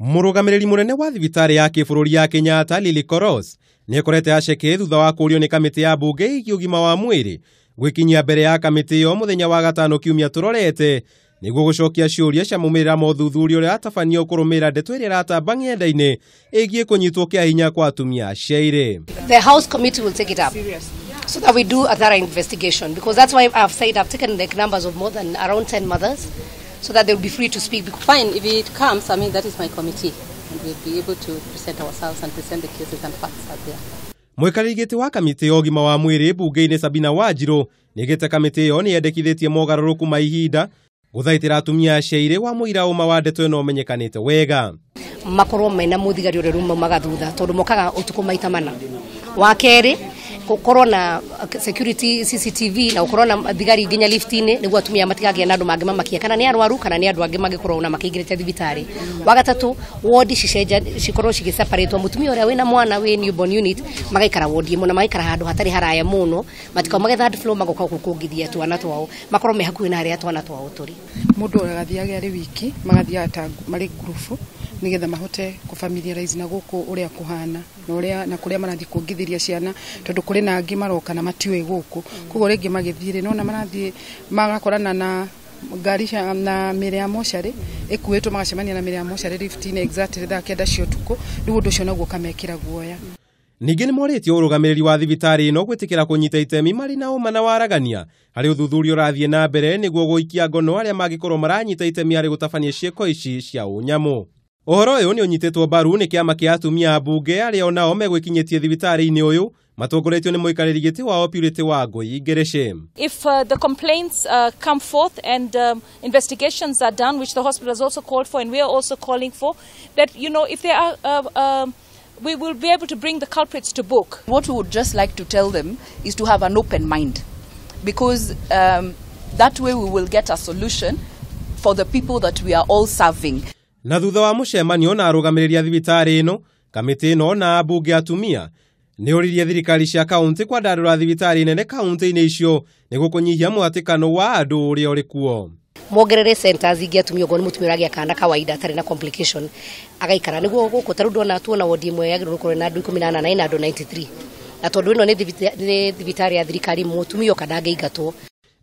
Mũrũgamĩrĩri mũnene wa thibitarĩ ya kĩbũrũri ya Kenyatta Lily Koros nĩekorete aceke thutha wa kũũrio nĩ kamĩtĩ ya mbunge ĩgiĩ ũgima wa mwĩrĩ gwĩkinyia mbere ya kamĩtĩ ĩyo mũthenya wa gatano kiumia tũrorete nĩguo gũcokia ciũria cia maumĩrĩra ma ũthuthuria ũrĩa atabanio kũrũmĩrĩra ndeto ĩrĩa ĩratamba ng'enda-inĩ ĩgiĩ kũnyitwo kĩa hinya kwa atumia aciairĩ. The House committee will take it up so that we do a thorough investigation, because that's why I've said I've taken like numbers of more than around 10 mothers so that they'll be free to speak. Fine, if it comes, I mean, that is my committee, and we'll be able to present ourselves and present the cases and facts out there. Mũikarĩri gĩtĩ wa kamĩtĩ ya ũgima wa mwĩrĩ mbunge-inĩ Sabina Wanjirũ nĩgĩte kamĩtĩ ĩyo nĩyendekithĩtie mogarũrũku ma ihinda gũthaitĩra atumia aciairĩ wa mũira ũma wa ndeto ĩno ũmenyekanĩte wega. Makorwo mena mũthigari ũrĩa rĩu maumaga thutha tondũ mokaga ũtukũ maita mana. Wa kerĩ, gũkorwo na security CCTV na gũkorwo na thigari nginya lift-inĩ nĩguo atumia matigagĩe na andũ mangĩmamakia kana nĩ arwaru kana nĩ andũ angĩ mangĩkorwo na makĩingĩrĩte thibitarĩ. Wa gatatũ, wodi cikorwo cigĩseparatwo, mũtumia ũrĩa wĩna mwana wĩ newborn unit magaikara wodi ĩmwe na magaikara handũ hatarĩ haraya mũno, matikaumage third floor magoka gũkũ kũngithia twana twao, makorwo me hakuhĩ na harĩa twana twao tũrĩ. Mũndũ agathiaga arĩ wiki, magathiaga ta marĩ ngurubu nigetha mahote kũfamiliarize na gũkũ ũrĩa kũhana na ũrĩa na kũrĩa marathiĩ kuongithĩria ciana, tondũ kũrĩ na angĩ maroka na matiũĩ gũkũ, koguo rĩngĩ magĩthiĩ rĩ nona marathiĩ magakorana na ngari na mĩrĩ ya mocarĩ ĩkuĩtwo, magacemania na mĩrĩ ya mocarĩ lift-inĩ exactly thaa 9 cia ũtukũ, rĩu ũndũ ũcio naguo ũkamekĩra guoya. Ningĩ nĩmorĩtio ũrũgamĩrĩri wa thibitarĩ ĩno gwĩtĩkĩra kũnyita itemi marĩ na ũma na waragania harĩ ũthuthuria ũrathiĩ na mbere nĩguo gũikia ngono arĩa mangĩkorwo maranyita itemi harĩ gũtabania ciĩko ici cia ũnyamũ. Ũhoro ũyũ nĩ ũnyitĩtwo mbaru nĩ kĩama kĩa atumia a mbunge arĩa onao megwĩkinyĩtie thibitarĩ-inĩ ũyũ matongoretio nĩ mũikarĩri gĩtĩ wao Purity Wangũi Ngĩrĩcĩ. If the complaints come forth and investigations are done, which the hospital has also called for and we are also calling for, that, you know, if there are we will be able to bring the culprits to book. What we would just like to tell them is to have an open mind, because that way we will get a solution for the people that we are all serving. Na thutha wa mũcemanio na arũgamĩrĩri a thibitarĩ ĩno, kamĩtĩ ĩno na ambunge atumia nĩũririe thirikari cia kaũntĩ kwandarũra thibitarĩ nene kaũntĩ-inĩ icio nĩguo kũnyihia mũhatĩkano wa andũ ũrĩa ũrĩ kuo. Mongerere centers ingĩ atumia okorwo nĩ mũtumia ũragĩa kana kawaida atarĩ na complication agaikara nĩguo gũkũ ta rĩu ndona tuona wodi ĩmwe yagĩrĩirwo gũkorwo na andũ 18 na ĩna andũ 93, na tondũ ĩno nĩ thibitarĩ ya thirikari mũtumia oka ndangĩingatwo.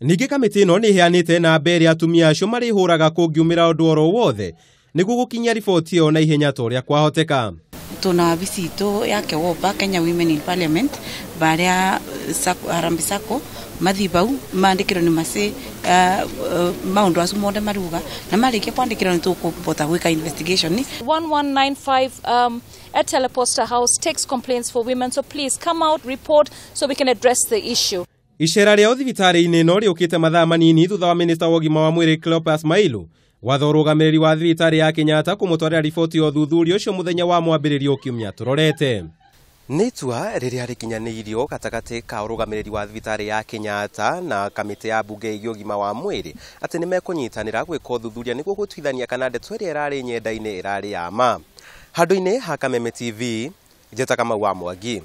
Ningĩ kamĩtĩ ĩno nĩ ĩheanĩte namba ĩrĩa atumia acio marĩhũraga kũngiumĩra ũndũ oro wothe nĩguo gũkinyia riboti ĩyo na ihenya ta ũrĩa kwahoteka. Tuna wabici itũ ya KEWOPA, Kenya Women in Parliament, baria Harambee Sacco mathi bau mandĩkĩrwo nĩ maci maũndũ acu mothe maruga na marĩkia kwandĩkĩrwo nĩ tũkũbota gwĩka investigation. 1195 at Teleposta House takes complaints for women, so please come out, report so we can address the issue. Icera rĩao thibitarĩ-inĩ ĩno rĩũkĩte mathaa manini thutha wa minista wa ũgima wa mwĩrĩ Cleopas Mailu gwatha ũrũgamĩrĩri wa thibitarĩ ya Kenyatta kũmũtwarĩra riboti ya ũthuthuria ũcio mũthenya wa mwambĩrĩrio kiumia tũrorete. Nĩ itua rĩrĩa rĩkinyanĩirio gatagatĩ ka ũrũgamĩrĩri wa thibitarĩ ya Kenyatta na kamĩtĩ ya mbunge ĩgiĩ ũgima wa mwĩrĩ atĩ nĩmekũnyitanĩra gwĩka ũthuthuria nĩguo gũtuithania kana ndeto ĩrĩa ĩrarĩ nyenda-inĩ ĩrarĩ ya ma. Handũ-inĩ ha Kameme TV, Njeta Kamau wa Mwangi.